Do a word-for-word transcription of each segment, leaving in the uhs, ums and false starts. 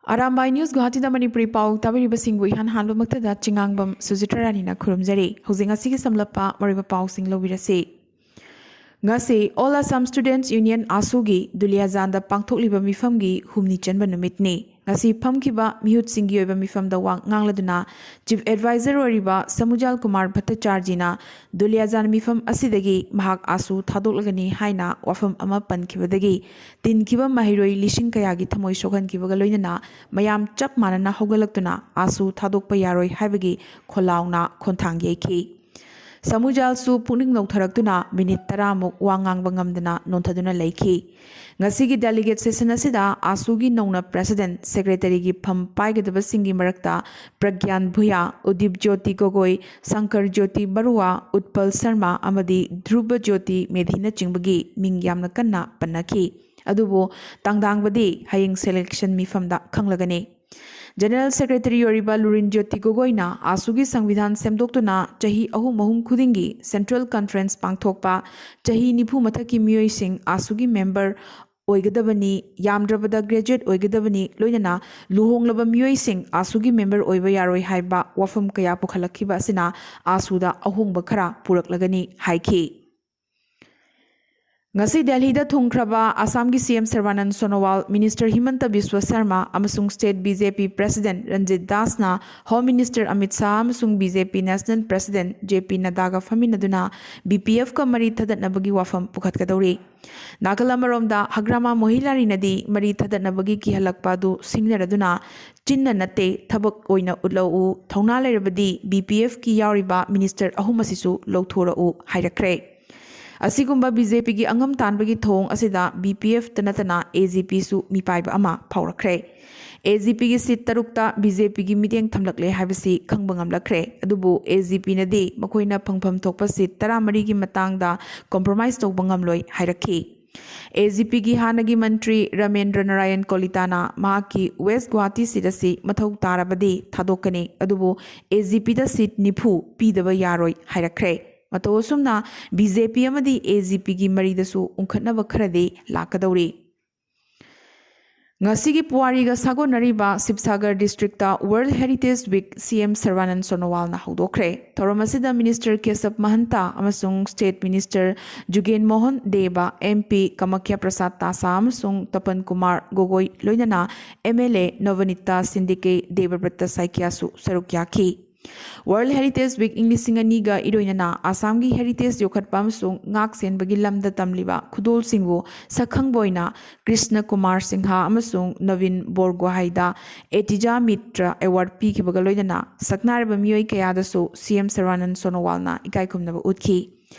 Arambai news ꯒꯨꯋꯥꯍꯥꯇꯤꯗ Manipuri ꯄꯥꯎ ꯇꯥꯕꯤꯔꯤꯕꯁꯤꯡꯕꯨ ꯏꯍꯥꯟ ꯍꯥꯟꯕꯃꯛꯇꯗ ꯆꯤꯉꯥꯡꯕꯝ ꯁꯨꯖꯤꯇ꯭ꯔꯥ ꯔꯥꯅꯤꯅ ꯈꯨꯔꯨꯝꯖꯔꯤ꯫ ꯍꯧꯖꯤꯛ ꯉꯁꯤꯒꯤ ꯁꯝꯂꯞꯄ ꯃꯔꯨꯑꯣꯏꯕ ꯄꯥꯎꯁꯤꯡ ꯂꯧꯕꯤꯔꯁꯤ꯫ ꯉꯁꯤ All Assam Students Union, ꯑꯥꯁꯨꯒꯤ ꯗꯨꯂꯤꯌꯥꯖꯥꯟꯗ ꯄꯥꯡꯊꯣꯛꯂꯤꯕ ꯃꯤꯐꯝꯒꯤ ꯍꯨꯝꯅꯤ ꯆꯟꯕ ꯅꯨꯃꯤꯠꯅꯤ꯫ ꯉꯁꯤ ꯐꯝꯈꯤꯕ ꯃꯤꯍꯨꯠꯁꯤꯡꯒꯤ ꯑꯣꯏꯕ ꯃꯤꯐꯝꯗ ꯋꯥ ꯉꯥꯡꯂꯗꯨꯅ Chief Advisor ꯑꯣꯏꯔꯤꯕ ꯁꯃꯨꯖꯥꯜ ꯀꯨꯃꯥꯔ ꯚꯠꯇꯆꯥꯔꯖꯤꯅ ꯗꯨꯂꯤꯌꯥꯖꯥꯟ ꯃꯤꯐꯝ ꯑꯁꯤꯗꯒꯤ ꯃꯍꯥꯛ ꯑꯥꯁꯨ ꯊꯥꯗꯣꯛꯂꯒꯅꯤ ꯍꯥꯏꯅ ꯋꯥꯐꯝ ꯑꯃ ꯄꯟꯈꯤꯕꯗꯒꯤ ꯇꯤꯟꯈꯤꯕ ꯃꯍꯩꯔꯣꯏ ꯂꯤꯁꯤꯡ ꯀꯌꯥꯒꯤ ꯊꯃꯣꯏ ꯁꯣꯛꯍꯟꯈꯤꯕꯒ ꯂꯣꯏꯅꯅ ꯃꯌꯥꯝ ꯆꯞ ꯃꯥꯟꯅꯅ ꯍꯧꯒꯠꯂꯛꯇꯨꯅ ꯑꯥꯁꯨ ꯊꯥꯗꯣꯛꯄ ꯌꯥꯔꯣꯏ ꯍꯥꯏꯕꯒꯤ ꯈꯣꯜꯂꯥꯎꯅ ꯈꯣꯟꯊꯥꯡ ꯌꯩꯈꯤ꯫ ꯁꯃꯨꯖꯥꯜꯁꯨ ꯄꯨꯛꯅꯤꯡ ꯅꯧꯊꯔꯛꯇꯨꯅ ꯃꯤꯅꯤꯠ ꯇꯔꯥꯃꯨꯛ ꯋꯥ ꯉꯥꯡꯕ ꯉꯝꯗꯅ ꯅꯣꯟꯊꯗꯨꯅ ꯂꯩꯈꯤ꯫ ꯉꯁꯤꯒꯤ delegate session ꯑꯁꯤꯗ ꯑꯥꯁꯨꯒꯤ ꯅꯧꯅ President, Secretaryꯒꯤ ꯐꯝ ꯄꯥꯏꯒꯗꯕꯁꯤꯡꯒꯤ ꯃꯔꯛꯇ ꯄ꯭ꯔꯒ꯭ꯌꯥꯟ ꯚꯨꯌꯥ, ꯎꯗꯤꯞ ꯖ꯭ꯌꯣꯇꯤ ꯒꯣꯒꯣꯏ, ꯁꯪꯀꯔ ꯖ꯭ꯌꯣꯇꯤ ꯕꯔꯨꯋꯥ, ꯎꯠꯄꯜ ꯁꯔꯃ ꯑꯃꯗꯤ ꯙ꯭ꯔꯨꯕ ꯖ꯭ꯌꯣꯇꯤ ꯃꯦꯙꯤꯅꯆꯤꯡꯕꯒꯤ ꯃꯤꯡ ꯌꯥꯝꯅ ꯀꯟꯅ ꯄꯟꯅꯈꯤ꯫ ꯑꯗꯨꯕꯨ ꯇꯥꯡꯗꯥꯡꯕꯗꯤ ꯍꯌꯦꯡ selection ꯃꯤꯐꯝꯗ ꯈꯪꯂꯒꯅꯤ꯫ General Secretary ꯑꯣꯏꯔꯤꯕ ꯂꯨꯔꯤꯟ ꯖ꯭ꯌꯣꯇꯤ ꯒꯣꯒꯣꯏꯅ ꯑꯥꯁꯨꯒꯤ ꯁꯪꯕꯤꯙꯥꯟ ꯁꯦꯝꯗꯣꯛꯇꯨꯅ ꯆꯍꯤ ꯑꯍꯨꯝ ꯑꯍꯨꯝ ꯈꯨꯗꯤꯡꯒꯤ Central Conference ꯄꯥꯡꯊꯣꯛꯄ, ꯆꯍꯤ ꯅꯤꯐꯨ ꯃꯊꯛꯀꯤ ꯃꯤꯑꯣꯏꯁꯤꯡ ꯑꯥꯁꯨꯒꯤ member ꯑꯣꯏꯒꯗꯕꯅꯤ, ꯌꯥꯝꯗ꯭ꯔꯕꯗ graduate ꯑꯣꯏꯒꯗꯕꯅꯤ, ꯂꯣꯏꯅꯅ ꯂꯨꯍꯣꯡꯂꯕ ꯃꯤꯑꯣꯏꯁꯤꯡ ꯑꯥꯁꯨꯒꯤ member ꯑꯣꯏꯕ ꯌꯥꯔꯣꯏ ꯍꯥꯏꯕ ꯋꯥꯐꯝ ꯀꯌꯥ ꯄꯨꯈꯠꯂꯛꯈꯤꯕ ꯑꯁꯤꯅ ꯑꯥꯁꯨꯗ ꯑꯍꯣꯡꯕ ꯈꯔ ꯄꯨꯔꯛꯂꯒꯅꯤ ꯍꯥꯏꯈꯤ꯫ ꯉꯁꯤ ꯗꯦꯜꯍꯤꯗ ꯊꯨꯡꯈ꯭ꯔꯕ ꯑꯁꯥꯝꯒꯤ CM ꯁꯔꯕꯥꯅꯟꯗ ꯁꯣꯅꯣꯋꯥꯜ, Minister ꯍꯤꯃꯟꯇ ꯕꯤꯁ꯭ꯋ ꯁꯔꯃ ꯑꯃꯁꯨꯡ State BJP President Ranjit ꯗꯥꯁꯅ Home Minister Amit Shah ꯑꯃꯁꯨꯡ BJP National President JP ꯅꯗꯥꯒ ꯐꯝꯃꯤꯟꯅꯗꯨꯅ BPFꯀ ꯃꯔꯤ ꯊꯗꯠꯅꯕꯒꯤ ꯋꯥꯐꯝ ꯄꯨꯈꯠꯀꯗꯧꯔꯤ꯫ ꯅꯥꯀꯜ ꯑꯃꯔꯣꯝꯗ ꯍꯒ꯭ꯔꯥꯃꯥ ꯃꯣꯍꯤꯂꯥꯔꯤꯅꯗꯤ ꯃꯔꯤ ꯊꯗꯠꯅꯕꯒꯤ ꯀꯤꯍꯜꯂꯛꯄ ꯑꯗꯨ ꯁꯤꯡꯅꯔꯗꯨꯅ ꯆꯤꯟꯅ ꯅꯠꯇꯦ, ꯊꯕꯛ ꯑꯣꯏꯅ ꯎꯠꯂꯛꯎ, ꯊꯧꯅꯥ ꯂꯩꯔꯕꯗꯤ BPFꯀꯤ ꯌꯥꯎꯔꯤꯕ minister ꯑꯍꯨꯝ ꯑꯁꯤꯁꯨ ꯂꯧꯊꯣꯔꯛꯎ ꯍꯥꯏꯔꯛꯈ꯭ꯔꯦ꯫ ꯑꯁꯤꯒꯨꯝꯕ BJPꯒꯤ ꯑꯉꯝ ꯇꯥꯟꯕꯒꯤ ꯊꯧꯑꯣꯡ ꯑꯁꯤꯗ BPFꯇ ꯅꯠꯇꯅ AGPꯁꯨ ꯃꯤꯄꯥꯏꯕ ꯑꯃ ꯐꯥꯎꯔꯛꯈ꯭ꯔꯦ꯫ AGPꯒꯤ seat ꯇꯔꯨꯛꯇ BJPꯒꯤ ꯃꯤꯠꯌꯦꯡ ꯊꯝꯂꯛꯂꯦ ꯍꯥꯏꯕꯁꯤ ꯈꯪꯕ ꯉꯝꯂꯛꯈ꯭ꯔꯦ꯫ ꯑꯗꯨꯕꯨ AGPꯅꯗꯤ ꯃꯈꯣꯏꯅ ꯐꯪꯐꯝ ꯊꯣꯛꯄ seat ꯇꯔꯥꯃꯔꯤꯒꯤ ꯃꯇꯥꯡꯗ compromise ꯇꯧꯕ ꯉꯝꯂꯣꯏ ꯍꯥꯏꯔꯛꯈꯤ꯫ AGPꯒꯤ ꯍꯥꯟꯅꯒꯤ ꯃꯟꯇ꯭ꯔꯤ ꯔꯥꯃꯦꯟꯗ꯭ꯔ ꯅꯥꯔꯥꯌꯟ ꯀꯣꯂꯤꯇꯥꯅ ꯃꯍꯥꯛꯀꯤ West Guwahati seat ꯑꯁꯤ ꯃꯊꯧ ꯇꯥꯔꯕꯗꯤ ꯊꯥꯗꯣꯛꯀꯅꯤ, ꯑꯗꯨꯕꯨ AGPꯗ seat ꯅꯤꯐꯨ ꯄꯤꯗꯕ ꯌꯥꯔꯣꯏ ꯍꯥꯏꯔꯛꯈ꯭ꯔꯦ꯫ ꯃꯇꯧ ꯑꯁꯨꯝꯅ BJP ꯑꯃꯗꯤ AGPꯒꯤ ꯃꯔꯤꯗꯁꯨ ꯎꯪꯈꯠꯅꯕ ꯈꯔꯗꯤ ꯂꯥꯛꯀꯗꯧꯔꯤ꯫ ꯉꯁꯤꯒꯤ ꯄꯨꯋꯥꯔꯤꯒ ꯁꯥꯒꯣꯟꯅꯔꯤꯕ Sivasagar district World Heritage Week C M Sarbanand Sonowalꯅ ꯍꯧꯗꯣꯛꯈ꯭ꯔꯦ꯫ ꯊꯧꯔꯝ ꯑꯁꯤꯗ Minister Kesab Mahanta ꯑꯃꯁꯨꯡ State Minister Jugen Mohan Deba, M P Kamakhya Prasad Tasa ꯑꯃꯁꯨꯡ Tapan Kumar Gogoi ꯂꯣꯏꯅꯅ M L A Navanita Sindike Debabrata Saikiaꯁꯨ ꯁꯔꯨꯛ ꯌꯥꯈꯤ꯫ World Heritage Week ꯏꯪ ꯂꯤꯁꯤꯡ ꯑꯅꯤꯒ ꯏꯔꯣꯏꯅꯅ ꯑꯁꯥꯝꯒꯤ heritage ꯌꯣꯛꯈꯠꯄ ꯑꯃꯁꯨꯡ ꯉꯥꯛ ꯁꯦꯟꯕꯒꯤ ꯂꯝꯗ ꯇꯝꯂꯤꯕ ꯈꯨꯗꯣꯜꯁꯤꯡꯕꯨ ꯁꯛꯈꯪꯕ ꯑꯣꯏꯅ ꯀ꯭ꯔꯤꯁꯅ ꯀꯨꯃꯥꯔ ꯁꯤꯡꯍ ꯑꯃꯁꯨꯡ ꯅꯕꯤꯟ ꯕꯣꯔꯒꯣꯍꯥꯏꯗ ꯑꯦꯇꯤꯖꯥ ꯃꯤꯇ꯭ꯔ award ꯄꯤꯈꯤꯕꯒ ꯂꯣꯏꯅꯅ ꯁꯛꯅꯥꯏꯔꯕ ꯃꯤꯑꯣꯏ ꯀꯌꯥꯗꯁꯨ C M Sarbanand Sonowalꯅ ꯏꯀꯥꯏ ꯈꯨꯝꯅꯕ ꯎꯠꯈꯤ꯫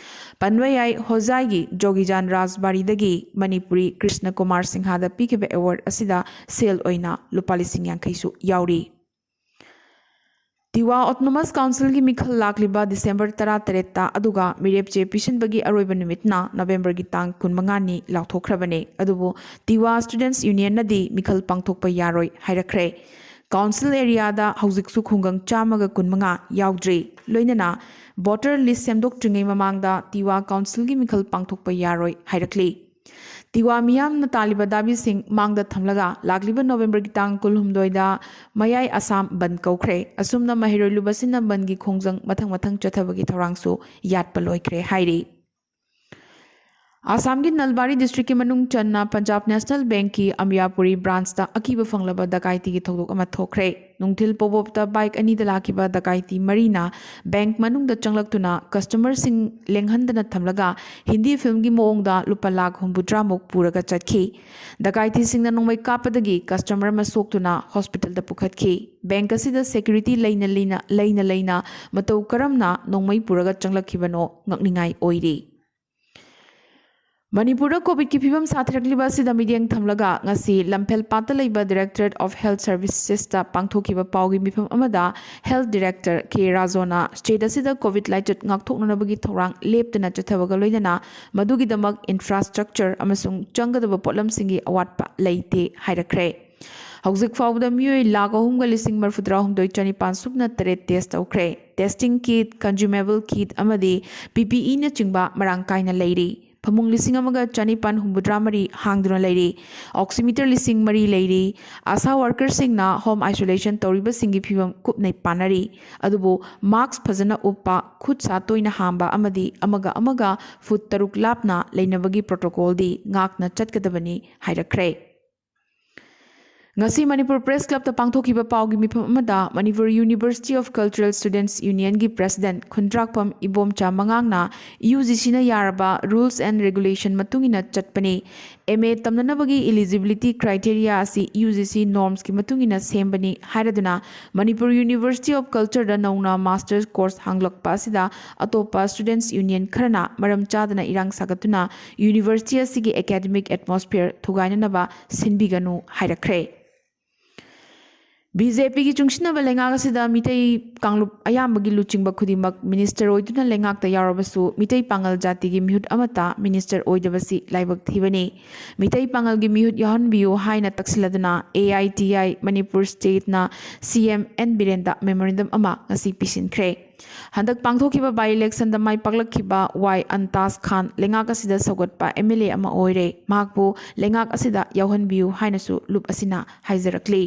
ꯄꯟꯕ ꯌꯥꯏ, ꯍꯣꯖꯥꯏꯒꯤ ꯖꯣꯒꯤꯖꯥꯟ ꯔꯥꯖꯕꯥꯔꯤꯗꯒꯤ ꯃꯅꯤꯄꯨꯔꯤ ꯀ꯭ꯔꯤꯁꯅ ꯀꯨꯃꯥꯔ ꯁꯤꯡꯍꯗ ꯄꯤꯈꯤꯕ award ꯑꯁꯤꯗ ꯁꯦꯜ ꯑꯣꯏꯅ ꯂꯨꯄꯥ ꯂꯤꯁꯤꯡ ꯌꯥꯡꯈꯩꯁꯨ ꯌꯥꯎꯔꯤ꯫ ꯇꯤꯋꯥ Autonomous Councilꯒꯤ ꯃꯤꯈꯜ ꯂꯥꯛꯂꯤꯕ ꯗꯤꯁꯦꯝꯕꯔ ꯇꯔꯥꯇꯔꯦꯠꯇ, ꯑꯗꯨꯒ ꯃꯤꯔꯦꯞ ꯆꯦ ꯄꯤꯁꯤꯟꯕꯒꯤ ꯑꯔꯣꯏꯕ ꯅꯨꯃꯤꯠꯅ ꯅꯕꯦꯝꯕꯔꯒꯤ ꯇꯥꯡ ꯀꯨꯟꯃꯉꯥꯅꯤ ꯂꯥꯎꯊꯣꯛꯈ꯭ꯔꯕꯅꯤ꯫ ꯑꯗꯨꯕꯨ ꯇꯤꯋꯥ Students Unionꯅꯗꯤ ꯃꯤꯈꯜ ꯄꯥꯡꯊꯣꯛꯄ ꯌꯥꯔꯣꯏ ꯍꯥꯏꯔꯛꯈ꯭ꯔꯦ꯫ Council areaꯗ ꯍꯧꯖꯤꯛꯁꯨ ꯈꯨꯡꯒꯪ ꯆꯥꯝꯃꯒ ꯀꯨꯟꯃꯉꯥ ꯌꯥꯎꯗ꯭ꯔꯤ꯫ ꯂꯣꯏꯅꯅ voter list ꯁꯦꯝꯗꯣꯛꯇ꯭ꯔꯤꯉꯩ ꯃꯃꯥꯡꯗ ꯇꯤꯋꯥ Councilꯒꯤ ꯃꯤꯈꯜ ꯄꯥꯡꯊꯣꯛꯄ ꯌꯥꯔꯣꯏ ꯍꯥꯏꯔꯛꯂꯤ꯫ ꯇꯤꯋꯥ ꯃꯤꯌꯥꯝꯅ ꯇꯥꯜꯂꯤꯕ ꯗꯥꯕꯤꯁꯤꯡ ꯃꯥꯡꯗ ꯊꯝꯂꯒ ꯂꯥꯛꯂꯤꯕ ꯅꯕꯦꯝꯕꯔꯒꯤ ꯇꯥꯡ ꯀꯨꯟꯍꯨꯝꯗꯣꯏꯗ ꯃꯌꯥꯏ ꯑꯁꯥꯝ ꯕꯟꯗ ꯀꯧꯈ꯭ꯔꯦ꯫ ꯑꯁꯨꯝꯅ ꯃꯍꯩꯔꯣꯏ ꯂꯨꯕꯁꯤꯡꯅ ꯕꯟꯗꯒꯤ ꯈꯣꯡꯖꯪ ꯃꯊꯪ ꯃꯊꯪ ꯆꯠꯊꯕꯒꯤ ꯊꯧꯔꯥꯡꯁꯨ ꯌꯥꯠꯄ ꯂꯣꯏꯈ꯭ꯔꯦ ꯍꯥꯏꯔꯤ꯫ ꯑꯁꯥꯝꯒꯤ ꯅꯜꯕꯥꯔꯤ ꯗꯤꯁꯇ꯭ꯔꯤꯛꯀꯤ ꯃꯅꯨꯡ ꯆꯟꯅ ꯄꯟꯖꯥꯕ ꯅꯦꯁꯅꯦꯜ ꯕꯦꯡꯛꯀꯤ ꯑꯃꯤꯌꯥꯄꯨꯔꯤ ꯕ꯭ꯔꯥꯟꯁꯇ ꯑꯀꯤꯕ ꯐꯪꯂꯕ ꯗꯀꯥꯏꯇꯤꯒꯤ ꯊꯧꯗꯣꯛ ꯑꯃ ꯊꯣꯛꯈ꯭ꯔꯦ꯫ ꯅꯨꯡꯊꯤꯜ ꯄꯣꯕꯣꯞꯇ ꯕꯥꯏꯛ ꯑꯅꯤꯗ ꯂꯥꯛꯈꯤꯕ ꯗꯀꯥꯏꯇꯤ ꯃꯔꯤꯅ ꯕꯦꯡꯛ ꯃꯅꯨꯡꯗ ꯆꯪꯂꯛꯇꯨꯅ ꯀꯁꯇꯃꯔꯁꯤꯡ ꯂꯦꯡꯍꯟꯗꯅ ꯊꯝꯂꯒ ꯍꯤꯟꯗꯤ ꯐꯤꯜꯝꯒꯤ ꯃꯑꯣꯡꯗ ꯂꯨꯄꯥ ꯂꯥꯈ ꯍꯨꯝꯐꯨꯇꯔꯥꯃꯨꯛ ꯄꯨꯔꯒ ꯆꯠꯈꯤ꯫ ꯗꯀꯥꯏꯇꯤꯁꯤꯡꯅ ꯅꯣꯡꯃꯩ ꯀꯥꯞꯄꯗꯒꯤ ꯀꯁꯇꯃꯔ ꯑꯃ ꯁꯣꯛꯇꯨꯅ ꯍꯣꯁꯄꯤꯇꯥꯜꯗ ꯄꯨꯈꯠꯈꯤ꯫ ꯕꯦꯡꯛ ꯑꯁꯤꯗ ꯁꯦꯀ꯭ꯌꯨꯔꯤꯇꯤ ꯂꯩꯅ ꯂꯩꯅ, ꯂꯩꯅ ꯂꯩꯅ ꯃꯇꯧ ꯀꯔꯝꯅ ꯅꯣꯡꯃꯩ ꯄꯨꯔꯒ ꯆꯪꯂꯛꯈꯤꯕꯅꯣ ꯉꯛꯅꯤꯡꯉꯥꯏ ꯑꯣꯏꯔꯤ꯫ ꯃꯅꯤꯄꯨꯔꯗ ꯀꯣꯚꯤꯗꯀꯤ ꯐꯤꯕꯝ ꯁꯥꯊꯤꯔꯛꯂꯤꯕ ꯑꯁꯤꯗ ꯃꯤꯠꯌꯦꯡ ꯊꯝꯂꯒ ꯉꯁꯤ ꯂꯝꯐꯦꯜꯄꯥꯠꯇ ꯂꯩꯕ Directorate of Health Servicesꯇ ꯄꯥꯡꯊꯣꯛꯈꯤꯕ ꯄꯥꯎꯒꯤ ꯃꯤꯐꯝ ꯑꯃꯗ Health Director ꯀꯦ ꯔꯥꯖꯣꯅ state ꯑꯁꯤꯗ ꯀꯣꯚꯤꯗ ꯂꯥꯏꯆꯠ ꯉꯥꯛꯊꯣꯛꯅꯅꯕꯒꯤ ꯊꯧꯔꯥꯡ ꯂꯦꯞꯇꯅ ꯆꯠꯊꯕꯒ ꯂꯣꯏꯅꯅ ꯃꯗꯨꯒꯤꯗꯃꯛ infrastructure ꯑꯃꯁꯨꯡ ꯆꯪꯒꯗꯕ ꯄꯣꯠꯂꯝꯁꯤꯡꯒꯤ ꯑꯋꯥꯠꯄ ꯂꯩꯇꯦ ꯍꯥꯏꯔꯛꯈ꯭ꯔꯦ꯫ ꯍꯧꯖꯤꯛ ꯐꯥꯎꯕꯗ ꯃꯤꯑꯣꯏ ꯂꯥꯈ ꯑꯍꯨꯝꯒ ꯂꯤꯁꯤꯡ ꯃꯔꯤꯐꯨꯇꯔꯥꯍꯨꯝꯗꯣꯏ ꯆꯅꯤꯄꯥꯟ ꯁꯨꯞꯅ ꯇꯔꯦꯠ test ꯇꯧꯈ꯭ꯔꯦ꯫ Testing kit, consumable kit ꯑꯃꯗꯤ P P Eꯅꯆꯤꯡꯕ ꯃꯔꯥꯡ ꯀꯥꯏꯅ ꯂꯩꯔꯤ꯫ ꯐꯃꯨꯡ ꯂꯤꯁꯤꯡ ꯑꯃꯒ ꯆꯅꯤꯄꯥꯟ ꯍꯨꯝꯐꯨꯇꯔꯥ ꯃꯔꯤ ꯍꯥꯡꯗꯨꯅ ꯂꯩꯔꯤ꯫ ꯑꯣꯛꯁꯤꯃꯤꯇꯔ ꯂꯤꯁꯤꯡ ꯃꯔꯤ ꯂꯩꯔꯤ꯫ ꯑꯥꯁꯥ ꯋꯥꯔꯀꯔꯁꯤꯡꯅ ꯍꯣꯝ ꯑꯥꯏꯁꯣꯂꯦꯁꯟ ꯇꯧꯔꯤꯕꯁꯤꯡꯒꯤ ꯐꯤꯕꯝ ꯀꯨꯞꯅ ꯄꯥꯟꯅꯔꯤ꯫ ꯑꯗꯨꯕꯨ ꯃꯥꯁꯛ ꯐꯖꯅ ꯎꯞꯄ, ꯈꯨꯠ ꯁꯥ ꯇꯣꯏꯅ ꯍꯥꯝꯕ ꯑꯃꯗꯤ ꯑꯃꯒ ꯑꯃꯒ ꯐꯨꯠ ꯇꯔꯨꯛ ꯂꯥꯞꯅ ꯂꯩꯅꯕꯒꯤ ꯄ꯭ꯔꯣꯇꯣꯀꯣꯜꯗꯤ ꯉꯥꯛꯅ ꯆꯠꯀꯗꯕꯅꯤ ꯍꯥꯏꯔꯛꯈ꯭ꯔꯦ꯫ ꯉꯁꯤ ꯃꯅꯤꯄꯨꯔ ꯄ꯭ꯔꯦꯁ ꯀ꯭ꯂꯕꯇ ꯄꯥꯡꯊꯣꯛꯈꯤꯕ ꯄꯥꯎꯒꯤ ꯃꯤꯐꯝ ꯑꯃꯗ Manipur university of cultural students ꯌꯨꯅꯤꯌꯟꯒꯤ ꯄ꯭ꯔꯦꯁꯤꯗꯦꯟꯠ ꯈꯨꯟꯗ꯭ꯔꯥꯛꯄꯝ ꯏꯕꯣꯝꯆꯥ ꯃꯉꯥꯡꯅ ꯌꯨ ꯖꯤ ꯁꯤꯅ ꯌꯥꯔꯕ rules and regulation ꯃꯇꯨꯡ ꯏꯟꯅ ꯆꯠꯄꯅꯤ꯫ ꯑꯦꯝ ꯑꯦ ꯇꯝꯅꯅꯕꯒꯤ eligibility criteria ꯑꯁꯤ ꯌꯨ ꯖꯤ ꯁꯤ ꯅꯣꯔꯝꯁꯀꯤ ꯃꯇꯨꯡ ꯏꯟꯅ ꯁꯦꯝꯕꯅꯤ ꯍꯥꯏꯔꯗꯨꯅ ꯃꯅꯤꯄꯨꯔ ꯌꯨꯅꯤꯚꯔꯁꯤꯇꯤ ꯑꯣꯐ ꯀꯜꯆꯔꯗ ꯅꯧꯅ ꯃꯥꯁꯇꯔꯁ ꯀꯣꯔꯁ ꯍꯥꯡꯂꯛꯄ ꯑꯁꯤꯗ ꯑꯇꯣꯞꯄ ꯁ꯭ꯇꯨꯗꯦꯟꯠꯁ ꯌꯨꯅꯤꯌꯟ ꯈꯔꯅ ꯃꯔꯝ ꯆꯥꯗꯅ ꯏꯔꯥꯡ ꯁꯥꯒꯠꯇꯨꯅ ꯌꯨꯅꯤꯚꯔꯁꯤꯇꯤ ꯑꯁꯤꯒꯤ ꯑꯦꯀꯥꯗꯃꯤꯛ ꯑꯦꯠꯃꯣꯁꯐꯤꯌꯔ ꯊꯨꯒꯥꯏꯅꯅꯕ ꯁꯤꯟꯕꯤꯒꯅꯨ ꯍꯥꯏꯔꯛꯈ꯭ꯔꯦ꯫ ꯕꯤ ꯖꯦ ꯄꯤꯒꯤ ꯆꯨꯡꯁꯤꯟꯅꯕ ꯂꯩꯉꯥꯛ ꯑꯁꯤꯗ ꯃꯤꯇꯩ ꯀꯥꯡꯂꯨꯞ ꯑꯌꯥꯝꯕꯒꯤ ꯂꯨꯆꯤꯡꯕ ꯈꯨꯗꯤꯡꯃꯛ ꯃꯤꯅꯤꯁꯇꯔ ꯑꯣꯏꯗꯨꯅ ꯂꯩꯉꯥꯛꯇ ꯌꯥꯎꯔꯕꯁꯨ, ꯃꯤꯇꯩ ꯄꯥꯉꯜ ꯖꯥꯇꯤꯒꯤ ꯃꯤꯍꯨꯠ ꯑꯃꯠꯇ ꯃꯤꯅꯤꯁꯇꯔ ꯑꯣꯏꯗꯕꯁꯤ ꯂꯥꯏꯕꯛ ꯊꯤꯕꯅꯤ꯫ ꯃꯤꯇꯩ ꯄꯥꯉꯜꯒꯤ ꯃꯤꯍꯨꯠ ꯌꯥꯎꯍꯟꯕꯤꯌꯨ ꯍꯥꯏꯅ ꯇꯛꯁꯤꯜꯂꯗꯨꯅ ꯑꯦ ꯑꯥꯏ ꯇꯤ ꯑꯥꯏ ꯃꯅꯤꯄꯨꯔ ꯁ꯭ꯇꯦꯠꯅ ꯁꯤ ꯑꯦꯝ ꯑꯦꯟ ꯕꯤꯔꯦꯟꯗ ꯃꯦꯃꯣꯔꯦꯟꯗꯝ ꯑꯃ ꯉꯁꯤ ꯄꯤꯁꯤꯟꯈ꯭ꯔꯦ꯫ ꯍꯟꯗꯛ ꯄꯥꯡꯊꯣꯛꯈꯤꯕ by election ꯗ ꯃꯥꯏ ꯄꯥꯛꯂꯛꯈꯤꯕ ꯋꯥꯏ ꯑꯟꯇꯥꯖ ꯈꯥꯟ ꯂꯩꯉꯥꯛ ꯑꯁꯤꯗ ꯁꯧꯒꯠꯄ ꯑꯦꯝ ꯑꯦꯜ ꯑꯦ ꯑꯃ ꯑꯣꯏꯔꯦ꯫ ꯃꯍꯥꯛꯄꯨ ꯂꯩꯉꯥꯛ ꯑꯁꯤꯗ ꯌꯥꯎꯍꯟꯕꯤꯌꯨ ꯍꯥꯏꯅꯁꯨ ꯂꯨꯞ ꯑꯁꯤꯅ ꯍꯥꯏꯖꯔꯛꯂꯤ꯫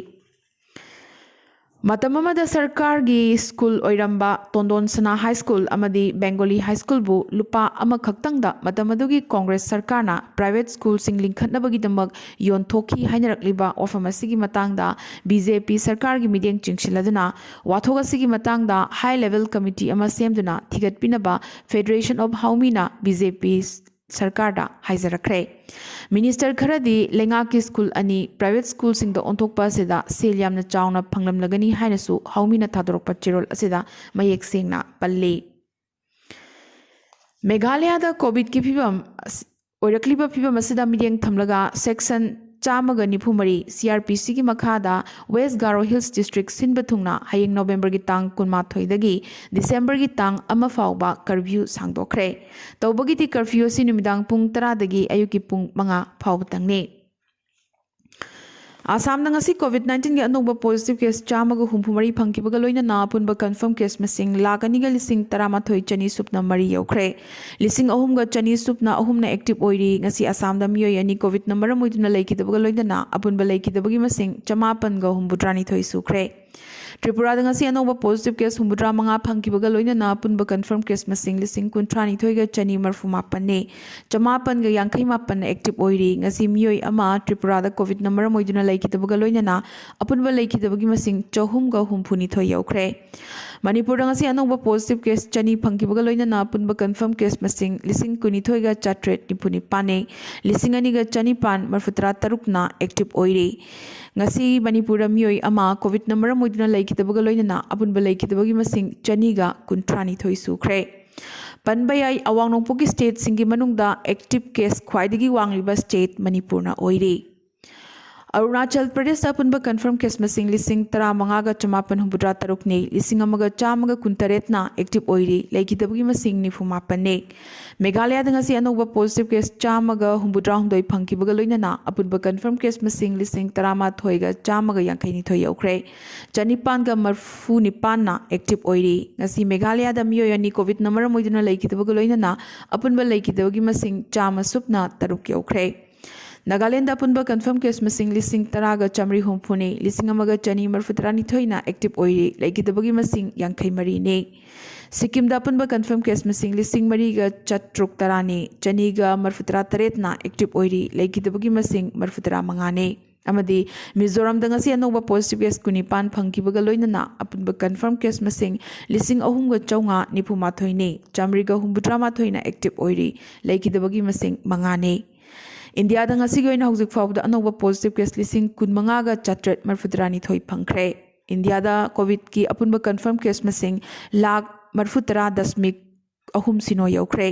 ꯃꯇꯝ ꯑꯃꯗ ꯁꯔꯀꯥꯔꯒꯤ ꯁ꯭ꯀꯨꯜ ꯑꯣꯏꯔꯝꯕ ꯇꯣꯟꯗꯣꯟ ꯁꯅꯥ ꯍꯥꯏ ꯁ꯭ꯀꯨꯜ ꯑꯃꯗꯤ ꯕꯦꯡꯒꯣꯂꯤ ꯍꯥꯏ ꯁ꯭ꯀꯨꯜꯕꯨ ꯂꯨꯄꯥ ꯑꯃꯈꯛꯇꯪꯗ ꯃꯇꯝ ꯑꯗꯨꯒꯤ ꯀꯣꯡꯒ꯭ꯔꯦꯁ ꯁꯔꯀꯥꯔꯅ ꯄ꯭ꯔꯥꯏꯚꯦꯠ ꯁ꯭ꯀꯨꯜꯁꯤꯡ ꯂꯤꯡꯈꯠꯅꯕꯒꯤꯗꯃꯛ ꯌꯣꯟꯊꯣꯛꯈꯤ ꯍꯥꯏꯅꯔꯛꯂꯤꯕ ꯋꯥꯐꯝ ꯑꯁꯤꯒꯤ ꯃꯇꯥꯡꯗ ꯕꯤ ꯖꯦ ꯄꯤ ꯁꯔꯀꯥꯔꯒꯤ ꯃꯤꯠꯌꯦꯡ ꯆꯤꯡꯁꯤꯜꯂꯗꯨꯅ ꯋꯥꯊꯣꯛ ꯑꯁꯤꯒꯤ ꯃꯇꯥꯡꯗ high level committee ꯑꯃ ꯁꯦꯝꯗꯨꯅ ꯊꯤꯒꯠꯄꯤꯅꯕ Federation of ꯍꯥꯎꯃꯤꯅ ꯕꯤ ꯖꯦ ꯄꯤ ꯁꯔꯀꯥꯔꯗ ꯍꯥꯏꯖꯔꯛꯈ꯭ꯔꯦ꯫ ꯃꯤꯅꯤꯁꯇꯔ ꯈꯔꯗꯤ ꯂꯩꯉꯥꯛꯀꯤ ꯁ꯭ꯀꯨꯜ ꯑꯅꯤ ꯄ꯭ꯔꯥꯏꯚꯦꯠ ꯁ꯭ꯀꯨꯜꯁꯤꯡꯗ ꯑꯣꯟꯊꯣꯛꯄ ꯑꯁꯤꯗ ꯁꯦꯜ ꯌꯥꯝꯅ ꯆꯥꯎꯅ ꯐꯪꯂꯝꯂꯒꯅꯤ ꯍꯥꯏꯅꯁꯨ ꯍꯥꯎꯃꯤꯅ ꯊꯥꯗꯣꯔꯛꯄ ꯆꯦꯔꯣꯜ ꯑꯁꯤꯗ ꯃꯌꯦꯛ ꯁꯦꯡꯅ ꯄꯜꯂꯤ꯫ ꯃꯦꯘꯥꯂꯌꯥꯗ ꯀꯣꯚꯤꯗꯀꯤ ꯐꯤꯕꯝ ꯑꯁ-, ꯑꯣꯏꯔꯛꯂꯤꯕ ꯐꯤꯕꯝ ꯑꯁꯤꯗ ꯃꯤꯠꯌꯦꯡ ꯊꯝꯂꯒ section ꯆꯥꯝꯃꯒ ꯅꯤꯐꯨ ꯃꯔꯤ C R P C ꯒꯤ ꯃꯈꯥꯗ West Garo Hills District ꯁꯤꯟꯕ ꯊꯨꯡꯅ ꯍꯌꯦꯡ ꯅꯣꯕꯦꯝꯕꯔꯒꯤ ꯇꯥꯡ ꯀꯨꯟꯃꯥꯊꯣꯏꯗꯒꯤ ꯗꯤꯁꯦꯝꯕꯔꯒꯤ ꯇꯥꯡ ꯑꯃ ꯐꯥꯎꯕ curfew ꯁꯥꯡꯗꯣꯛꯈ꯭ꯔꯦ꯫ ꯇꯧꯕꯒꯤꯗꯤ curfew ꯑꯁꯤ ꯅꯨꯃꯤꯗꯥꯡ ꯄꯨꯡ ꯇꯔꯥꯗꯒꯤ ꯑꯌꯨꯛꯀꯤ ꯄꯨꯡ ꯃꯉꯥ ꯐꯥꯎꯕꯇꯪꯅꯤ꯫ ꯑꯁꯥꯝꯗ ꯉꯁꯤ ꯀꯣꯚꯤꯗ ꯅꯥꯏꯟꯇꯤꯟꯒꯤ ꯑꯅꯧꯕ ꯄꯣꯖꯤꯇꯤꯚ ꯀꯦꯁ ꯆꯥꯝꯃꯒ ꯍꯨꯝꯐꯨ ꯃꯔꯤ ꯐꯪꯈꯤꯕꯒ ꯂꯣꯏꯅꯅ ꯑꯄꯨꯟꯕ ꯀꯟꯐꯥꯔꯝ ꯀꯦꯁ ꯃꯁꯤꯡ ꯂꯥꯈ ꯑꯅꯤꯒ ꯂꯤꯁꯤꯡ ꯇꯔꯥꯃꯥꯊꯣꯏ ꯆꯅꯤ ꯁꯨꯞꯅ ꯃꯔꯤ ꯌꯧꯈ꯭ꯔꯦ꯫ ꯂꯤꯁꯤꯡ ꯑꯍꯨꯝꯒ ꯆꯅꯤ ꯁꯨꯞꯅ ꯑꯍꯨꯝꯅ ꯑꯦꯛꯇꯤꯚ ꯑꯣꯏꯔꯤ꯫ ꯉꯁꯤ ꯑꯁꯥꯝꯗ ꯃꯤꯑꯣꯏ ꯑꯅꯤ ꯀꯣꯚꯤꯗꯅ ꯃꯔꯝ ꯑꯣꯏꯗꯨꯅ ꯂꯩꯈꯤꯗꯕꯒ ꯂꯣꯏꯅꯅ ꯑꯄꯨꯟꯕ ꯂꯩꯈꯤꯗꯕꯒꯤ ꯃꯁꯤꯡ ꯆꯃꯥꯄꯟꯒ ꯍꯨꯝꯐꯨꯇꯔꯥꯅꯤꯊꯣꯏ ꯁꯨꯈ꯭ꯔꯦ꯫ ꯇ꯭ꯔꯤꯄꯨꯔꯥꯗ ꯉꯁꯤ ꯑꯅꯧꯕ ꯄꯣꯖꯤꯇꯤꯚ ꯀꯦꯁ ꯍꯨꯝꯐꯨꯇꯔꯥ ꯃꯉꯥ ꯐꯪꯈꯤꯕꯒ ꯂꯣꯏꯅꯅ ꯑꯄꯨꯟꯕ ꯀꯟꯐꯥꯔꯝ ꯀꯦꯁ ꯃꯁꯤꯡ ꯂꯤꯁꯤꯡ ꯀꯨꯟꯊ꯭ꯔꯥꯅꯤꯊꯣꯏꯒ ꯆꯅꯤ ꯃꯔꯐꯨ ꯃꯥꯄꯟꯅꯤ꯫ ꯆꯃꯥꯄꯟꯒ ꯌꯥꯡꯈꯩ ꯃꯥꯄꯟꯅ ꯑꯦꯛꯇꯤꯚ ꯑꯣꯏꯔꯤ꯫ ꯉꯁꯤ ꯃꯤꯑꯣꯏ ꯑꯃ ꯇ꯭ꯔꯤꯄꯨꯔꯥꯗ ꯀꯣꯚꯤꯗꯅ ꯃꯔꯝ ꯑꯣꯏꯗꯨꯅ ꯂꯩꯈꯤꯗꯕꯒ ꯂꯣꯏꯅꯅ ꯑꯄꯨꯟꯕ ꯂꯩꯈꯤꯗꯕꯒꯤ ꯃꯁꯤꯡ ꯆꯍꯨꯝꯒ ꯍꯨꯝꯐꯨꯅꯤꯊꯣꯏ ꯌꯧꯈ꯭ꯔꯦ꯫ ꯃꯅꯤꯄꯨꯔꯗ ꯉꯁꯤ ꯑꯅꯧꯕ ꯄꯣꯖꯤꯇꯤꯚ ꯀꯦꯁ ꯆꯅꯤ ꯐꯪꯈꯤꯕꯒ ꯂꯣꯏꯅꯅ ꯑꯄꯨꯟꯕ ꯀꯟꯐꯥꯔꯝ ꯀꯦꯁ ꯃꯁꯤꯡ ꯂꯤꯁꯤꯡ ꯀꯨꯟꯅꯤꯊꯣꯏꯒ ꯆꯥꯇ꯭ꯔꯦꯠ ꯅꯤꯐꯨ ꯅꯤꯄꯥꯟꯅꯤ꯫ ꯂꯤꯁꯤꯡ ꯑꯅꯤꯒ ꯆꯅꯤꯄꯥꯟ ꯃꯔꯐꯨꯇꯔꯥ ꯇꯔꯨꯛꯅ ꯑꯦꯛꯇꯤꯚ ꯑꯣꯏꯔꯤ꯫ ꯉꯁꯤ ꯃꯅꯤꯄꯨꯔꯗ ꯃꯤꯑꯣꯏ ꯑꯃ ꯀꯣꯚꯤꯗꯅ ꯃꯔꯝ ꯑꯣꯏꯗꯨꯅ ꯂꯩꯈꯤꯗꯕꯒ ꯂꯣꯏꯅꯅ ꯑꯄꯨꯟꯕ ꯂꯩꯈꯤꯗꯕꯒꯤ ꯃꯁꯤꯡ ꯆꯅꯤꯒ ꯀꯨꯟꯊ꯭ꯔꯥꯅꯤꯊꯣꯏ ꯁꯨꯈ꯭ꯔꯦ꯫ ꯄꯟꯕ ꯌꯥꯏ, ꯑꯋꯥꯡ ꯅꯣꯡꯄꯣꯛꯀꯤ ꯁ꯭ꯇꯦꯠꯁꯤꯡꯒꯤ ꯃꯅꯨꯡꯗ ꯑꯦꯛꯇꯤꯚ ꯀꯦꯁ ꯈ꯭ꯋꯥꯏꯗꯒꯤ ꯋꯥꯡꯂꯤꯕ ꯁ꯭ꯇꯦꯠ ꯃꯅꯤꯄꯨꯔꯅ ꯑꯣꯏꯔꯤ꯫ ꯑꯔꯨꯅꯥꯆꯜ ꯄ꯭ꯔꯗꯦꯁꯇ ꯑꯄꯨꯟꯕ ꯀꯟꯐꯥꯔꯝ ꯀꯦꯁ ꯃꯁꯤꯡ ꯂꯤꯁꯤꯡ ꯇꯔꯥꯃꯉꯥꯒ ꯆꯃꯥꯄꯟ ꯍꯨꯝꯐꯨꯇꯔꯥ ꯇꯔꯨꯛꯅꯤ, ꯂꯤꯁꯤꯡ ꯑꯃꯒ ꯆꯥꯝꯃꯒ ꯀꯨꯟꯇꯔꯦꯠꯅ ꯑꯦꯛꯇꯤꯚ ꯑꯣꯏꯔꯤ, ꯂꯩꯈꯤꯗꯕꯒꯤ ꯃꯁꯤꯡ ꯅꯤꯐꯨ ꯃꯥꯄꯟꯅꯤ꯫ ꯃꯦꯘꯥꯂꯌꯥꯗ ꯉꯁꯤ ꯑꯅꯧꯕ ꯄꯣꯖꯤꯇꯤꯚ ꯀꯦꯁ ꯆꯥꯝꯃꯒ ꯍꯨꯝꯐꯨꯇꯔꯥꯍꯨꯝꯗꯣꯏ ꯐꯪꯈꯤꯕꯒ ꯂꯣꯏꯅꯅ ꯑꯄꯨꯟꯕ ꯀꯟꯐꯥꯔꯝ ꯀꯦꯁ ꯃꯁꯤꯡ ꯂꯤꯁꯤꯡ ꯇꯔꯥꯃꯥꯊꯣꯏꯒ ꯆꯥꯝꯃꯒ ꯌꯥꯡꯈꯩꯅꯤꯊꯣꯏ ꯌꯧꯈ꯭ꯔꯦ꯫ ꯆꯅꯤꯄꯥꯟꯒ ꯃꯔꯐꯨ ꯅꯤꯄꯥꯟꯅ ꯑꯦꯛꯇꯤꯚ ꯑꯣꯏꯔꯤ꯫ ꯉꯁꯤ ꯃꯦꯘꯥꯂꯌꯥꯗ ꯃꯤꯑꯣꯏ ꯑꯅꯤ ꯀꯣꯚꯤꯗꯅ ꯃꯔꯝ ꯑꯣꯏꯗꯨꯅ ꯂꯩꯈꯤꯗꯕꯒ ꯂꯣꯏꯅꯅ ꯑꯄꯨꯟꯕ ꯂꯩꯈꯤꯗꯕꯒꯤ ꯃꯁꯤꯡ ꯆꯥꯝꯃ ꯁꯨꯞꯅ ꯇꯔꯨꯛ ꯌꯧꯈ꯭ꯔꯦ꯫ ꯅꯥꯒꯥꯂꯦꯟꯗ ꯑꯄꯨꯟꯕ ꯀꯟꯐꯥꯔꯝ ꯀꯦꯁ ꯃꯁꯤꯡ ꯂꯤꯁꯤꯡ ꯇꯔꯥꯒ ꯆꯥꯃꯔꯤ ꯍꯨꯝꯐꯨꯅꯤ, ꯂꯤꯁꯤꯡ ꯑꯃꯒ ꯆꯅꯤ ꯃꯔꯐꯨꯇꯔꯥꯅꯤꯊꯣꯏꯅ ꯑꯦꯛꯇꯤꯚ ꯑꯣꯏꯔꯤ, ꯂꯩꯈꯤꯗꯕꯒꯤ ꯃꯁꯤꯡ ꯌꯥꯡꯈꯩ ꯃꯔꯤꯅꯤ꯫ ꯁꯤꯛꯀꯤꯝꯗ ꯑꯄꯨꯟꯕ ꯀꯟꯐꯥꯔꯝ ꯀꯦꯁ ꯃꯁꯤꯡ ꯂꯤꯁꯤꯡ ꯃꯔꯤꯒ ꯆꯥꯇ꯭ꯔꯨꯛ ꯇꯔꯥꯅꯤ, ꯆꯅꯤꯒ ꯃꯔꯐꯨꯇꯔꯥ ꯇꯔꯦꯠꯅ ꯑꯦꯛꯇꯤꯚ ꯑꯣꯏꯔꯤ, ꯂꯩꯈꯤꯗꯕꯒꯤ ꯃꯁꯤꯡ ꯃꯔꯐꯨꯇꯔꯥ ꯃꯉꯥꯅꯤ꯫ ꯑꯃꯗꯤ ꯃꯤꯖꯣꯔꯥꯝꯗ ꯉꯁꯤ ꯑꯅꯧꯕ ꯄꯣꯖꯤꯇꯤꯚ ꯀꯦꯁ ꯀꯨꯟꯅꯤꯄꯥꯟ ꯐꯪꯈꯤꯕꯒ ꯂꯣꯏꯅꯅ ꯑꯄꯨꯟꯕ ꯀꯟꯐꯥꯔꯝ ꯀꯦꯁ ꯃꯁꯤꯡ ꯂꯤꯁꯤꯡ ꯑꯍꯨꯝꯒ ꯆꯥꯝꯃꯉꯥ ꯅꯤꯐꯨ ꯃꯥꯊꯣꯏꯅꯤ, ꯆꯥꯃꯔꯤꯒ ꯍꯨꯝꯐꯨꯇꯔꯥ ꯃꯥꯊꯣꯏꯅ ꯑꯦꯛꯇꯤꯚ ꯑꯣꯏꯔꯤ, ꯂꯩꯈꯤꯗꯕꯒꯤ ꯃꯁꯤꯡ ꯃꯉꯥꯅꯤ꯫ ꯏꯟꯗꯤꯌꯥꯗ ꯉꯁꯤꯒꯤ ꯑꯣꯏꯅ ꯍꯧꯖꯤꯛ ꯐꯥꯎꯕꯗ ꯑꯅꯧꯕ ꯄꯣꯖꯤꯇꯤꯚ ꯀꯦꯁ ꯂꯤꯁꯤꯡ ꯀꯨꯟꯃꯉꯥꯒ ꯆꯥꯇ꯭ꯔꯦꯠ ꯃꯔꯐꯨꯇꯔꯥꯅꯤꯊꯣꯏ ꯐꯪꯈ꯭ꯔꯦ꯫ ꯏꯟꯗꯤꯌꯥꯗ ꯀꯣꯚꯤꯗꯀꯤ ꯑꯄꯨꯟꯕ ꯀꯟꯐꯥꯔꯝ ꯀꯦꯁ ꯃꯁꯤꯡ ꯂꯥꯈ ꯃꯔꯐꯨꯇꯔꯥ ꯗꯁꯃꯤꯛ ꯑꯍꯨꯝ ꯁꯤꯅꯣ ꯌꯧꯈ꯭ꯔꯦ꯫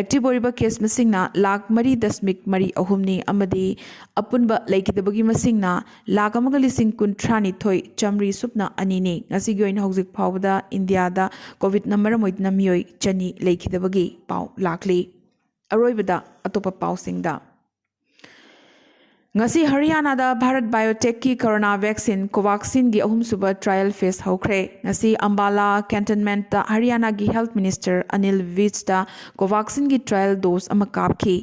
ꯑꯦꯛꯇꯤꯚ ꯑꯣꯏꯔꯤꯕ ꯀꯦꯁ ꯃꯁꯤꯡꯅ ꯂꯥꯈ ꯃꯔꯤ ꯗꯁꯃꯤꯛ ꯃꯔꯤ ꯑꯍꯨꯝꯅꯤ ꯑꯃꯗꯤ ꯑꯄꯨꯟꯕ ꯂꯩꯈꯤꯗꯕꯒꯤ ꯃꯁꯤꯡꯅ ꯂꯥꯈ ꯑꯃꯒ ꯂꯤꯁꯤꯡ ꯀꯨꯟꯊ꯭ꯔꯥꯅꯤꯊꯣꯏ ꯆꯥꯃꯔꯤ ꯁꯨꯞꯅ ꯑꯅꯤꯅꯤ꯫ ꯉꯁꯤꯒꯤ ꯑꯣꯏꯅ ꯍꯧꯖꯤꯛ ꯐꯥꯎꯕꯗ ꯏꯟꯗꯤꯌꯥꯗ ꯀꯣꯚꯤꯗꯅ ꯃꯔꯝ ꯑꯣꯏꯗꯨꯅ ꯃꯤꯑꯣꯏ ꯆꯅꯤ ꯂꯩꯈꯤꯗꯕꯒꯤ ꯄꯥꯎ ꯂꯥꯛꯂꯤ꯫ ꯑꯔꯣꯏꯕꯗ ꯑꯇꯣꯞꯄ ꯄꯥꯎꯁꯤꯡꯗ꯫ ꯉꯁꯤ ꯍꯔꯤꯌꯥꯅꯥꯗ ꯚꯥꯔꯠ ꯕꯥꯏꯑꯣꯇꯦꯛꯀꯤ ꯀꯣꯔꯣꯅꯥ ꯚꯦꯛꯁꯤꯟ ꯀꯣꯚꯥꯛꯁꯤꯟꯒꯤ ꯑꯍꯨꯝꯁꯨꯕ ꯇ꯭ꯔꯥꯏꯌꯦꯜ ꯐꯦꯖ ꯍꯧꯈ꯭ꯔꯦ꯫ ꯉꯁꯤ ꯑꯝꯕꯥꯂꯥ ꯀꯦꯟꯇꯟꯃꯦꯟꯠꯇ ꯍꯔꯤꯌꯥꯅꯥꯒꯤ ꯍꯦꯜꯊ ꯃꯤꯅꯤꯁꯇꯔ ꯑꯅꯤꯜ ꯚꯤꯖꯇ ꯀꯣꯚꯥꯛꯁꯤꯟꯒꯤ ꯇ꯭ꯔꯥꯏꯌꯦꯜ ꯗꯣꯁ ꯑꯃ ꯀꯥꯞꯈꯤ꯫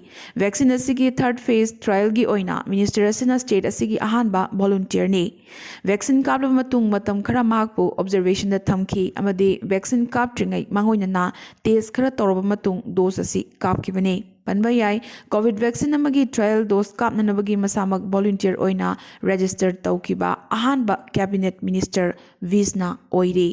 ꯚꯦꯛꯁꯤꯟ ꯑꯁꯤꯒꯤ ꯊꯥꯔꯗ ꯐꯦꯖ ꯇ꯭ꯔꯥꯏꯌꯦꯜꯒꯤ ꯑꯣꯏꯅ ꯃꯤꯅꯤꯁꯇꯔ ꯑꯁꯤꯅ ꯁ꯭ꯇꯦꯠ ꯑꯁꯤꯒꯤ ꯑꯍꯥꯟꯕ ꯚꯣꯂꯨꯟꯇꯤꯌꯔꯅꯤ꯫ ꯚꯦꯛꯁꯤꯟ ꯀꯥꯞꯂꯕ ꯃꯇꯨꯡ ꯃꯇꯝ ꯈꯔ ꯃꯍꯥꯛꯄꯨ ꯑꯣꯕꯖꯔꯕꯦꯁꯟꯗ ꯊꯝꯈꯤ ꯑꯃꯗꯤ ꯚꯦꯛꯁꯤꯟ ꯀꯥꯞꯇ꯭ꯔꯤꯉꯩ ꯃꯥꯡꯑꯣꯏꯅꯅ ꯇꯦꯁ ꯈꯔ ꯇꯧꯔꯕ ꯃꯇꯨꯡ ꯗꯣꯁ ꯑꯁꯤ ꯀꯥꯞꯈꯤꯕꯅꯤ꯫ ꯄꯟꯕ ꯌꯥꯏ, ꯀꯣꯚꯤꯗ ꯚꯦꯛꯁꯤꯟ ꯑꯃꯒꯤ ꯇ꯭ꯔꯥꯏꯌꯦꯜ ꯗꯣꯁ ꯀꯥꯞꯅꯅꯕꯒꯤ ꯃꯁꯥꯃꯛ ꯚꯣꯂꯨꯟꯇꯤꯌꯔ ꯑꯣꯏꯅ ꯔꯦꯖꯤꯁꯇꯔ ꯇꯧꯈꯤꯕ ꯑꯍꯥꯟꯕ ꯀꯦꯕꯤꯅꯦꯠ ꯃꯤꯅꯤꯁꯇꯔ ꯚꯤꯖꯅ ꯑꯣꯏꯔꯤ꯫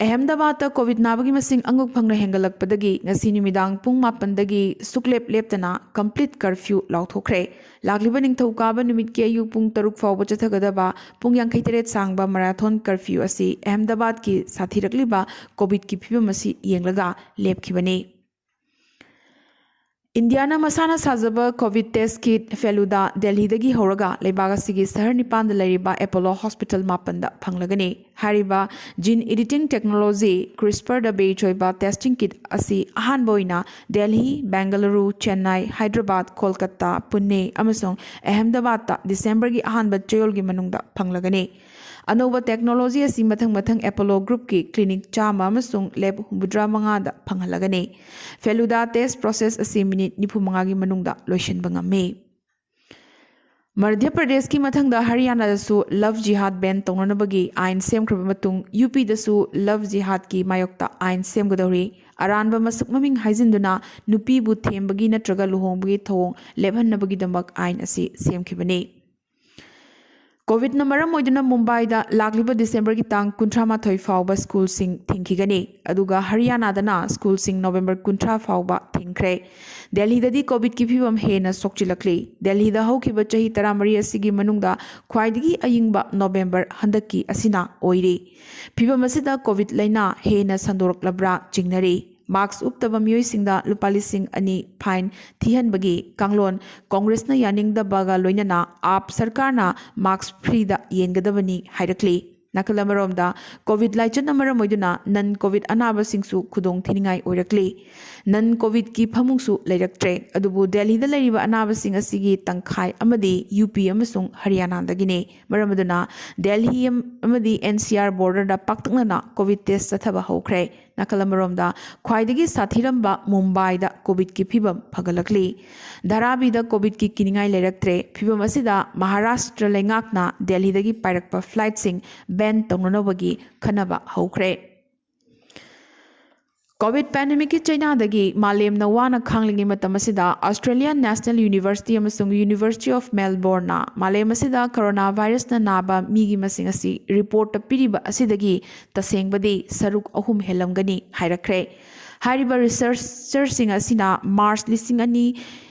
ꯑꯍꯃꯗꯥꯕꯥꯗꯇ ꯀꯣꯚꯤꯗ ꯅꯥꯕꯒꯤ ꯃꯁꯤꯡ ꯑꯉꯛ ꯐꯪꯅ ꯍꯦꯟꯒꯠꯂꯛꯄꯗꯒꯤ ꯉꯁꯤ ꯅꯨꯃꯤꯗꯥꯡ ꯄꯨꯡ ꯃꯥꯄꯟꯗꯒꯤ ꯁꯨꯛꯂꯦꯞ ꯂꯦꯞꯇꯅ ꯀꯝꯄ꯭ꯂꯤꯠ ꯀꯔꯐ꯭ꯌꯨ ꯂꯥꯎꯊꯣꯛꯈ꯭ꯔꯦ꯫ ꯂꯥꯛꯂꯤꯕ ꯅꯤꯡꯊꯧꯀꯥꯕ ꯅꯨꯃꯤꯠꯀꯤ ꯑꯌꯨꯛ ꯄꯨꯡ ꯇꯔꯨꯛ ꯐꯥꯎꯕ ꯆꯠꯊꯒꯗꯕ ꯄꯨꯡ ꯌꯥꯡꯈꯩ ꯇꯔꯦꯠ ꯁꯥꯡꯕ ꯃꯔꯥꯊꯣꯟ ꯀꯔꯐ꯭ꯌꯨ ꯑꯁꯤ ꯑꯍꯃꯗꯥꯕꯥꯗꯀꯤ ꯁꯥꯊꯤꯔꯛꯂꯤꯕ ꯀꯣꯚꯤꯗꯀꯤ ꯐꯤꯕꯝ ꯑꯁꯤ ꯌꯦꯡꯂꯒ ꯂꯦꯞꯈꯤꯕꯅꯤ꯫ ꯏꯟꯗꯤꯌꯥꯅ ꯃꯁꯥꯅ ꯁꯥꯖꯕ ꯀꯣꯚꯤꯗ ꯇꯦꯁ ꯀꯤꯠ ꯐꯦꯂꯨꯗꯥ ꯗꯦꯜꯍꯤꯗꯒꯤ ꯍꯧꯔꯒ ꯂꯩꯕꯥꯛ ꯑꯁꯤꯒꯤ ꯁꯍꯔ ꯅꯤꯄꯥꯟꯗ ꯂꯩꯔꯤꯕ ꯑꯦꯄꯣꯂꯣ ꯍꯣꯁꯄꯤꯇꯥꯜ ꯃꯥꯄꯟꯗ ꯐꯪꯂꯒꯅꯤ꯫ ꯍꯥꯏꯔꯤꯕ ꯖꯤꯟ ꯏꯗꯤꯇꯤꯡ ꯇꯦꯛꯅꯣꯂꯣꯖꯤ CRISPRꯗ ꯕꯦꯖ ꯑꯣꯏꯕ ꯇꯦꯁꯇꯤꯡ ꯀꯤꯠ ꯑꯁꯤ ꯑꯍꯥꯟꯕ ꯑꯣꯏꯅ ꯗꯦꯜꯍꯤ, ꯕꯦꯡꯒꯂꯨꯔꯨ, ꯆꯦꯟꯅꯥꯏ, ꯍꯥꯏꯗ꯭ꯔꯕꯥꯗ, ꯀꯣꯜꯀꯇꯥ, ꯄꯨꯅꯦ ꯑꯃꯁꯨꯡ ꯑꯍꯃꯗꯥꯕꯥꯗꯇ ꯗꯤꯁꯦꯝꯕꯔꯒꯤ ꯑꯍꯥꯟꯕ ꯆꯌꯣꯜꯒꯤ ꯃꯅꯨꯡꯗ ꯐꯪꯂꯒꯅꯤ꯫ ꯑꯅꯧꯕ ꯇꯦꯛꯅꯣꯂꯣꯖꯤ ꯑꯁꯤ ꯃꯊꯪ ꯃꯊꯪ ꯑꯦꯄꯣꯂꯣ ꯒ꯭ꯔꯨꯞꯀꯤ ꯀ꯭ꯂꯤꯅꯤꯛ ꯆꯥꯝꯃ ꯑꯃꯁꯨꯡ ꯂꯦꯕ ꯍꯨꯝꯐꯨꯇꯔꯥ ꯃꯉꯥꯗ ꯐꯪꯍꯜꯂꯒꯅꯤ꯫ ꯐꯦꯂꯨꯗꯥ ꯇꯦꯁ ꯄ꯭ꯔꯣꯁꯦꯁ ꯑꯁꯤ ꯃꯤꯅꯤꯠ ꯅꯤꯐꯨ ꯃꯉꯥꯒꯤ ꯃꯅꯨꯡꯗ ꯂꯣꯏꯁꯤꯟꯕ ꯉꯝꯃꯤ꯫ ꯃꯙ꯭ꯌ ꯄ꯭ꯔꯗꯦꯁꯀꯤ ꯃꯊꯪꯗ ꯍꯔꯤꯌꯥꯅꯥꯗꯁꯨ ꯂꯚ ꯖꯤꯍꯥꯗ ꯕꯦꯟ ꯇꯧꯅꯅꯕꯒꯤ ꯑꯥꯏꯟ ꯁꯦꯝꯈ꯭ꯔꯕ ꯃꯇꯨꯡ, ꯌꯨ ꯄꯤꯗꯁꯨ ꯂꯚ ꯖꯤꯍꯥꯗꯀꯤ ꯃꯥꯌꯣꯛꯇ ꯑꯥꯏꯟ ꯁꯦꯝꯒꯗꯧꯔꯤ꯫ ꯑꯔꯥꯟꯕ ꯃꯁꯛ ꯃꯃꯤꯡ ꯍꯥꯏꯖꯤꯟꯗꯨꯅ ꯅꯨꯄꯤꯕꯨ ꯊꯦꯝꯕꯒꯤ ꯅꯠꯇ꯭ꯔꯒ ꯂꯨꯍꯣꯡꯕꯒꯤ ꯊꯧꯑꯣꯡ ꯂꯦꯞꯍꯟꯅꯕꯒꯤꯗꯃꯛ ꯑꯥꯏꯟ ꯑꯁꯤ ꯁꯦꯝꯈꯤꯕꯅꯤ꯫ ꯀꯣꯚꯤꯗꯅ ꯃꯔꯝ ꯑꯣꯏꯗꯨꯅ ꯃꯨꯝꯕꯥꯏꯗ ꯂꯥꯛꯂꯤꯕ ꯗꯤꯁꯦꯝꯕꯔꯒꯤ ꯇꯥꯡ ꯀꯨꯟꯊ꯭ꯔꯥ ꯃꯥꯊꯣꯏ ꯐꯥꯎꯕ ꯁ꯭ꯀꯨꯜꯁꯤꯡ ꯊꯤꯡꯈꯤꯒꯅꯤ, ꯑꯗꯨꯒ ꯍꯔꯤꯌꯥꯅꯥꯗꯅ ꯁ꯭ꯀꯨꯜꯁꯤꯡ ꯅꯣꯕꯦꯝꯕꯔ ꯀꯨꯟꯊ꯭ꯔꯥ ꯐꯥꯎꯕ ꯊꯤꯡꯈ꯭ꯔꯦ꯫ ꯗꯦꯜꯍꯤꯗꯗꯤ ꯀꯣꯚꯤꯗꯀꯤ ꯐꯤꯕꯝ ꯍꯦꯟꯅ ꯁꯣꯛꯆꯤꯜꯂꯛꯂꯤ꯫ ꯗꯦꯜꯍꯤꯗ ꯍꯧꯈꯤꯕ ꯆꯍꯤ ꯇꯔꯥꯃꯔꯤ ꯑꯁꯤꯒꯤ ꯃꯅꯨꯡꯗ ꯈ꯭ꯋꯥꯏꯗꯒꯤ ꯑꯏꯪꯕ ꯅꯣꯕꯦꯝꯕꯔ ꯍꯟꯗꯛꯀꯤ ꯑꯁꯤꯅ ꯑꯣꯏꯔꯤ꯫ ꯐꯤꯕꯝ ꯑꯁꯤꯗ ꯀꯣꯚꯤꯗ ꯂꯥꯏꯅꯥ ꯍꯦꯟꯅ ꯁꯟꯗꯣꯔꯛꯂꯕ꯭ꯔꯥ ꯆꯤꯡꯅꯔꯤ꯫ ꯃꯥꯛꯁ ꯎꯞꯇꯕ ꯃꯤꯑꯣꯏꯁꯤꯡꯗ ꯂꯨꯄꯥ ꯂꯤꯁꯤꯡ ꯑꯅꯤ ꯐꯥꯏꯟ ꯊꯤꯍꯟꯕꯒꯤ ꯀꯥꯡꯂꯣꯟ ꯀꯣꯡꯒ꯭ꯔꯦꯁꯅ ꯌꯥꯅꯤꯡꯗꯕꯒ ꯂꯣꯏꯅꯅ ꯑꯥꯞ ꯁꯔꯀꯥꯔꯅ ꯃꯥꯛꯁ ꯐ꯭ꯔꯤꯗ ꯌꯦꯟꯒꯗꯕꯅꯤ ꯍꯥꯏꯔꯛꯂꯤ꯫ ꯅꯥꯀꯜ ꯑꯃꯔꯣꯝꯗ, ꯀꯣꯚꯤꯗ ꯂꯥꯏꯆꯠꯅ ꯃꯔꯝ ꯑꯣꯏꯗꯨꯅ ꯅꯟ ꯀꯣꯚꯤꯗ ꯑꯅꯥꯕꯁꯤꯡꯁꯨ ꯈꯨꯗꯣꯡ ꯊꯤꯅꯤꯡꯉꯥꯏ ꯑꯣꯏꯔꯛꯂꯤ꯫ ꯅꯟ ꯀꯣꯚꯤꯗꯀꯤ ꯐꯃꯨꯡꯁꯨ ꯂꯩꯔꯛꯇ꯭ꯔꯦ꯫ ꯑꯗꯨꯕꯨ ꯗꯦꯜꯍꯤꯗ ꯂꯩꯔꯤꯕ ꯑꯅꯥꯕꯁꯤꯡ ꯑꯁꯤꯒꯤ ꯇꯪꯈꯥꯏ ꯑꯃꯗꯤ ꯌꯨ ꯄꯤ ꯑꯃꯁꯨꯡ ꯍꯔꯤꯌꯥꯅꯥꯗꯒꯤꯅꯤ꯫ ꯃꯔꯝ ꯑꯗꯨꯅ ꯗꯦꯜꯍꯤ ꯑꯃꯗꯤ ꯑꯦꯟ ꯁꯤ ꯑꯥꯔ ꯕꯣꯔꯗꯔꯗ ꯄꯥꯛꯇꯛꯅꯅ ꯀꯣꯚꯤꯗ ꯇꯦꯁ ꯆꯠꯊꯕ ꯍꯧꯈ꯭ꯔꯦ꯫ ꯅꯥꯀꯜ ꯑꯃꯔꯣꯝꯗ, ꯈ꯭ꯋꯥꯏꯗꯒꯤ ꯁꯥꯊꯤꯔꯝꯕ ꯃꯨꯝꯕꯥꯏꯗ ꯀꯣꯚꯤꯗꯀꯤ ꯐꯤꯕꯝ ꯐꯒꯠꯂꯛꯂꯤ꯫ ꯙꯥꯔꯥꯕꯤꯗ ꯀꯣꯚꯤꯗꯀꯤ ꯀꯤꯅꯤꯡꯉꯥꯏ ꯂꯩꯔꯛꯇ꯭ꯔꯦ꯫ ꯐꯤꯕꯝ ꯑꯁꯤꯗ ꯃꯍꯥꯔꯥꯁꯇ꯭ꯔ ꯂꯩꯉꯥꯛꯅ ꯗꯦꯜꯍꯤꯗꯒꯤ ꯄꯥꯏꯔꯛꯄ ꯐ꯭ꯂꯥꯏꯠꯁꯤꯡ ꯕꯦꯟ ꯇꯧꯅꯅꯕꯒꯤ ꯈꯟꯅꯕ ꯍꯧꯈ꯭ꯔꯦ꯫ ꯀꯣꯚꯤꯗ ꯄꯦꯟꯗꯦꯃꯤꯛꯀꯤ ꯆꯩꯅꯥꯗꯒꯤ ꯃꯥꯂꯦꯝꯅ ꯋꯥꯅ ꯈꯥꯡꯂꯤꯉꯩ ꯃꯇꯝ ꯑꯁꯤꯗ, ꯑꯣꯁꯇ꯭ꯔꯦꯂꯤꯌꯥꯟ ꯅꯦꯁꯅꯦꯜ ꯌꯨꯅꯤꯚꯔꯁꯤꯇꯤ ꯑꯃꯁꯨꯡ ꯌꯨꯅꯤꯚꯔꯁꯤꯇꯤ ꯑꯣꯐ ꯃꯦꯜꯕꯣꯔꯟꯅ ꯃꯥꯂꯦꯝ ꯑꯁꯤꯗ ꯀꯣꯔꯣꯅꯥ ꯚꯥꯏꯔꯁꯅ ꯅꯥꯕ ꯃꯤꯒꯤ ꯃꯁꯤꯡ ꯑꯁꯤ ꯔꯤꯄꯣꯔꯠꯇ ꯄꯤꯔꯤꯕ ꯑꯁꯤꯗꯒꯤ ꯇꯁꯦꯡꯕꯗꯤ ꯁꯔꯨꯛ ꯑꯍꯨꯝ ꯍꯦꯜꯂꯝꯒꯅꯤ ꯍꯥꯏꯔꯛꯈ꯭ꯔꯦ꯫ ꯍꯥꯏꯔꯤꯕ ꯔꯤꯁꯔꯆꯔꯁꯤꯡ ꯑꯁꯤꯅ ꯃꯥꯔꯆ ꯂꯤꯁꯤꯡ ꯑꯅꯤ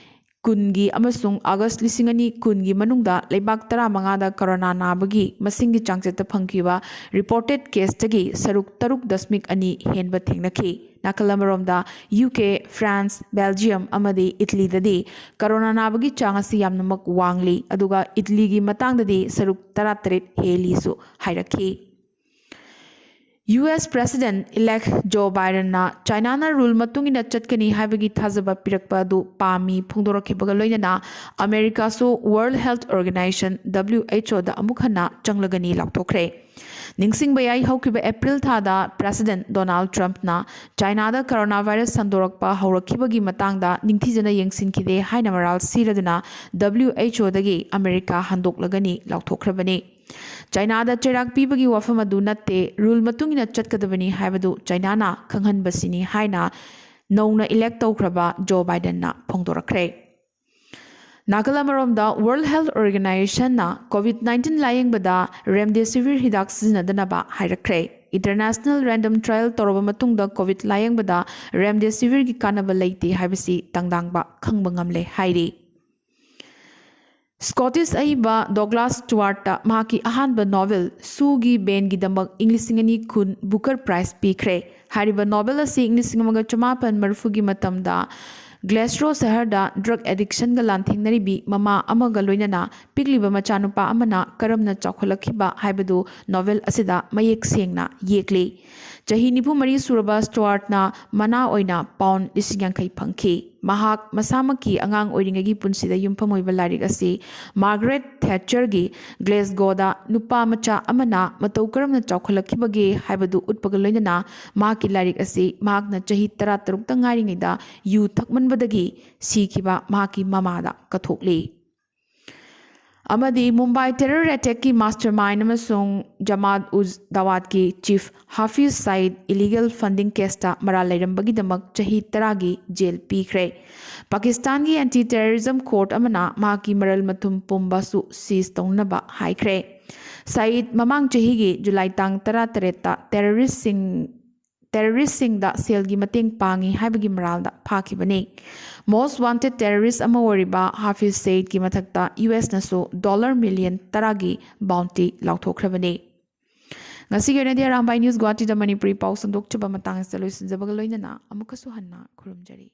ꯀꯨꯟꯒꯤ ꯑꯃꯁꯨꯡ ꯑꯥꯒꯁ ꯂꯤꯁꯤꯡ ꯑꯅꯤ ꯀꯨꯟꯒꯤ ꯃꯅꯨꯡꯗ ꯂꯩꯕꯥꯛ ꯇꯔꯥꯃꯉꯥꯗ ꯀꯣꯔꯣꯅꯥ ꯅꯥꯕꯒꯤ ꯃꯁꯤꯡꯒꯤ ꯆꯥꯡꯆꯠꯇ ꯐꯪꯈꯤꯕ ꯔꯤꯄꯣꯔꯇꯦꯗ ꯀꯦꯁꯇꯒꯤ ꯁꯔꯨꯛ ꯇꯔꯨꯛ ꯗꯁꯃꯤꯛ ꯑꯅꯤ ꯍꯦꯟꯕ ꯊꯦꯡꯅꯈꯤ꯫ ꯅꯥꯀꯜ ꯑꯃꯔꯣꯝꯗ, ꯌꯨ ꯀꯦ, ꯐ꯭ꯔꯥꯟꯁ, ꯕꯦꯜꯖꯤꯌꯝ ꯑꯃꯗꯤ ꯏꯇꯂꯤꯗꯗꯤ ꯀꯣꯔꯣꯅꯥ ꯅꯥꯕꯒꯤ ꯆꯥꯡ ꯑꯁꯤ ꯌꯥꯝꯅꯃꯛ ꯋꯥꯡꯂꯤ, ꯑꯗꯨꯒ ꯏꯇꯂꯤꯒꯤ ꯃꯇꯥꯡꯗꯗꯤ ꯁꯔꯨꯛ ꯇꯔꯥꯇꯔꯦꯠ ꯍꯦꯜꯂꯤꯁꯨ ꯍꯥꯏꯔꯛꯈꯤ꯫ U S president elect Joe ꯕꯥꯏꯗꯟꯅ ꯆꯥꯏꯅꯥꯅ ꯔꯨꯜ ꯃꯇꯨꯡ ꯏꯟꯅ ꯆꯠꯀꯅꯤ ꯍꯥꯏꯕꯒꯤ ꯊꯥꯖꯕ ꯄꯤꯔꯛꯄ ꯑꯗꯨ ꯄꯥꯝꯃꯤ ꯐꯣꯡꯗꯣꯔꯛꯈꯤꯕꯒ ꯂꯣꯏꯅꯅ ꯑꯃꯦꯔꯤꯀꯥꯁꯨ world health organization, W H ꯑꯣꯗ ꯑꯃꯨꯛ ꯍꯟꯅ ꯆꯪꯂꯒꯅꯤ ꯂꯥꯎꯊꯣꯛꯈ꯭ꯔꯦ꯫ ꯅꯤꯡꯁꯤꯡꯕ ꯌꯥꯏ, ꯍꯧꯈꯤꯕ ꯑꯦꯄ꯭ꯔꯤꯜ ꯊꯥꯗ ꯄ꯭ꯔꯦꯁꯤꯗꯦꯟꯠ ꯗꯣꯅꯥꯜꯗ ꯇ꯭ꯔꯝꯞꯅ ꯆꯥꯏꯅꯥꯗ ꯀꯣꯔꯣꯅꯥ ꯚꯥꯏꯔꯁ ꯁꯟꯗꯣꯔꯛꯄ ꯍꯧꯔꯛꯈꯤꯕꯒꯤ ꯃꯇꯥꯡꯗ ꯅꯤꯡꯊꯤꯖꯅ ꯌꯦꯡꯁꯤꯟꯈꯤꯗꯦ ꯍꯥꯏꯅ ꯃꯔꯥꯜ ꯁꯤꯔꯗꯨꯅ ꯗꯕ꯭ꯂꯤꯎ ꯑꯩꯆ ꯑꯣꯗꯒꯤ ꯑꯃꯦꯔꯤꯀꯥ ꯍꯟꯗꯣꯛꯂꯒꯅꯤ ꯂꯥꯎꯊꯣꯛꯈ꯭ꯔꯕꯅꯤ꯫ ꯆꯥꯏꯅꯥꯗ ꯆꯩꯔꯥꯛ ꯄꯤꯕꯒꯤ ꯋꯥꯐꯝ ꯑꯗꯨ ꯅꯠꯇꯦ, ꯔꯨꯜ ꯃꯇꯨꯡ ꯏꯟꯅ ꯆꯠꯀꯗꯕꯅꯤ ꯍꯥꯏꯕꯗꯨ ꯆꯥꯏꯅꯥꯅ ꯈꯪꯍꯟꯕꯁꯤꯅꯤ ꯍꯥꯏꯅ ꯅꯧꯅ ꯏꯂꯦꯛ ꯇꯧꯈ꯭ꯔꯕ ꯖꯣ ꯕꯥꯏꯗꯟꯅ ꯐꯣꯡꯗꯣꯔꯛꯈ꯭ꯔꯦ꯫ ꯅꯥꯀꯜ ꯑꯃꯔꯣꯝꯗ, ꯋꯥꯔꯜꯗ ꯍꯦꯜꯊ ꯑꯣꯔꯒꯅꯥꯏꯖꯦꯁꯟꯅ ꯀꯣꯚꯤꯗ ꯅꯥꯏꯟꯇꯤꯟ ꯂꯥꯌꯦꯡꯕꯗ ꯔꯦꯝꯗꯦꯁꯤꯚꯤꯔ ꯍꯤꯗꯥꯛ ꯁꯤꯖꯤꯟꯅꯗꯅꯕ ꯍꯥꯏꯔꯛꯈ꯭ꯔꯦ꯫ ꯏꯟꯇꯔꯅꯦꯁꯅꯦꯜ ꯔꯦꯟꯗꯝ ꯇ꯭ꯔꯥꯌꯦꯜ ꯇꯧꯔꯕ ꯃꯇꯨꯡꯗ ꯀꯣꯚꯤꯗ ꯂꯥꯌꯦꯡꯕꯗ ꯔꯦꯝꯗꯦꯁꯤꯚꯤꯔꯒꯤ ꯀꯥꯟꯅꯕ ꯂꯩꯇꯦ ꯍꯥꯏꯕꯁꯤ ꯇꯪꯗꯥꯡꯕ ꯈꯪꯕ ꯉꯝꯂꯦ ꯍꯥꯏꯔꯤ꯫ ꯁ꯭ꯀꯣꯇꯤꯁ ꯑꯏꯕ ꯗꯣꯒ꯭ꯂꯥꯁ ꯁ꯭ꯇꯨꯋꯥꯔꯠꯇ ꯃꯍꯥꯛꯀꯤ ꯑꯍꯥꯟꯕ ꯅꯣꯚꯦꯜ ꯁꯨꯒꯤ ꯕꯦꯟꯒꯤꯗꯃꯛ ꯏꯪ ꯂꯤꯁꯤꯡ ꯑꯅꯤ ꯀꯨꯟ ꯕꯨꯀꯔ ꯄ꯭ꯔꯥꯏꯖ ꯄꯤꯈ꯭ꯔꯦ꯫ ꯍꯥꯏꯔꯤꯕ ꯅꯣꯚꯦꯜ ꯑꯁꯤ ꯏꯪ ꯂꯤꯁꯤꯡ ꯑꯃꯒ ꯆꯃꯥꯄꯟ ꯃꯔꯤꯐꯨꯒꯤ ꯃꯇꯝꯗ ꯒ꯭ꯂꯦꯁ꯭ꯔꯣ ꯁꯍꯔꯗ ꯗ꯭ꯔꯒ ꯑꯦꯗꯤꯛꯁꯟꯒ ꯂꯥꯟꯊꯦꯡꯅꯔꯤꯕꯤ ꯃꯃꯥ ꯑꯃꯒ ꯂꯣꯏꯅꯅ ꯄꯤꯛꯂꯤꯕ ꯃꯆꯥꯅꯨꯄꯥ ꯑꯃꯅ ꯀꯔꯝꯅ ꯆꯥꯎꯈꯠꯂꯛꯈꯤꯕ ꯍꯥꯏꯕꯗꯨ ꯅꯣꯚꯦꯜ ꯑꯁꯤꯗ ꯃꯌꯦꯛ ꯁꯦꯡꯅ ꯌꯦꯛꯂꯤ꯫ ꯆꯍꯤ ꯅꯤꯐꯨ ꯃꯔꯤ ꯁꯨꯔꯕ ꯁ꯭ꯇꯨꯋꯥꯔꯠꯅ ꯃꯅꯥ ꯑꯣꯏꯅ ꯄꯥꯎꯟ ꯂꯤꯁꯤꯡ ꯌꯥꯡꯈꯩ ꯐꯪꯈꯤ꯫ ꯃꯍꯥꯛ ꯃꯁꯥꯃꯛꯀꯤ ꯑꯉꯥꯡ ꯑꯣꯏꯔꯤꯉꯩꯒꯤ ꯄꯨꯟꯁꯤꯗ ꯌꯨꯝꯐꯝ ꯑꯣꯏꯕ ꯂꯥꯏꯔꯤꯛ ꯑꯁꯤ ꯃꯥꯔꯒꯔꯦꯠ ꯊꯦꯠꯆꯔꯒꯤ ꯒ꯭ꯂꯦꯁꯒꯣꯗ ꯅꯨꯄꯥ ꯃꯆꯥ ꯑꯃꯅ ꯃꯇꯧ ꯀꯔꯝꯅ ꯆꯥꯎꯈꯠꯂꯛꯈꯤꯕꯒꯦ ꯍꯥꯏꯕꯗꯨ ꯎꯠꯄꯒ ꯂꯣꯏꯅꯅ ꯃꯍꯥꯛꯀꯤ ꯂꯥꯏꯔꯤꯛ ꯑꯁꯤ ꯃꯍꯥꯛꯅ ꯆꯍꯤ ꯇꯔꯥꯇꯔꯨꯛꯇ ꯉꯥꯏꯔꯤꯉꯩꯗ ꯌꯨ ꯊꯛꯃꯟꯕꯗꯒꯤ ꯁꯤꯈꯤꯕ ꯃꯍꯥꯛꯀꯤ ꯃꯃꯥꯗ ꯀꯠꯊꯣꯛꯂꯤ꯫ ꯑꯃꯗꯤ ꯃꯨꯝꯕꯥꯏ ꯇꯦꯔꯔ ꯑꯦꯇꯦꯛꯀꯤ ꯃꯥꯁꯇꯔ ꯃꯥꯏꯟ ꯑꯃꯁꯨꯡ ꯖꯃꯥꯠ ꯎꯖ ꯗꯋꯥꯠꯀꯤ ꯆꯤꯐ ꯍꯥꯐꯤꯖ ꯁꯌꯤꯗ ꯏꯂꯤꯒꯦꯜ ꯐꯟꯗꯤꯡ ꯀꯦꯁꯇ ꯃꯔꯥꯜ ꯂꯩꯔꯝꯕꯒꯤꯗꯃꯛ ꯆꯍꯤ ꯇꯔꯥꯒꯤ ꯖꯦꯜ ꯄꯤꯈ꯭ꯔꯦ꯫ ꯄꯥꯀꯤꯁꯇꯥꯟꯒꯤ ꯑꯦꯟꯇꯤ ꯇꯦꯔꯔꯤꯖꯝ ꯀꯣꯔꯠ ꯑꯃꯅ ꯃꯍꯥꯛꯀꯤ ꯃꯔꯜ ꯃꯊꯨꯝ ꯄꯨꯝꯕꯁꯨ ꯁꯤꯖ ꯇꯧꯅꯕ ꯍꯥꯏꯈ꯭ꯔꯦ꯫ ꯁꯌꯤꯗ ꯃꯃꯥꯡ ꯆꯍꯤꯒꯤ ꯖꯨꯂꯥꯏ ꯇꯥꯡ ꯇꯔꯥꯇꯔꯦꯠꯇ ꯇꯦꯔꯔꯤꯁꯁꯤꯡ ꯇꯦꯔꯔꯤꯁꯁꯤꯡꯗ ꯁꯦꯜꯒꯤ ꯃꯇꯦꯡ ꯄꯥꯡꯉꯤ ꯍꯥꯏꯕꯒꯤ ꯃꯔꯥꯜꯗ ꯐꯥꯈꯤꯕꯅꯤ꯫ ꯃꯣꯁ ꯋꯥꯟꯇꯦꯗ ꯇꯦꯔꯔꯤꯁ ꯑꯃ ꯑꯣꯏꯔꯤꯕ ꯍꯥꯐꯤꯖ ꯁꯌꯤꯗꯀꯤ ꯃꯊꯛꯇ ꯌꯨ ꯑꯦꯁꯅꯁꯨ ꯗꯣꯂꯔ ꯃꯤꯂꯤꯌꯟ ꯇꯔꯥꯒꯤ ꯕꯥꯎꯟꯇꯤ ꯂꯥꯎꯊꯣꯛꯈ꯭ꯔꯕꯅꯤ꯫ ꯉꯁꯤꯒꯤ ꯑꯣꯏꯅꯗꯤ ꯑꯔꯥꯝꯕꯥꯏ ꯅ꯭ꯌꯨꯁ ꯒꯨꯋꯥꯍꯥꯇꯤꯗ ꯃꯅꯤꯄꯨꯔꯤ ꯄꯥꯎ ꯁꯟꯗꯣꯛꯆꯕ ꯃꯇꯥꯡ ꯑꯁꯤꯗ ꯂꯣꯏꯁꯤꯟꯖꯕꯒ ꯂꯣꯏꯅꯅ ꯑꯃꯨꯛꯀꯁꯨ ꯍꯟꯅ ꯈꯨꯔꯨꯝꯖꯔꯤ꯫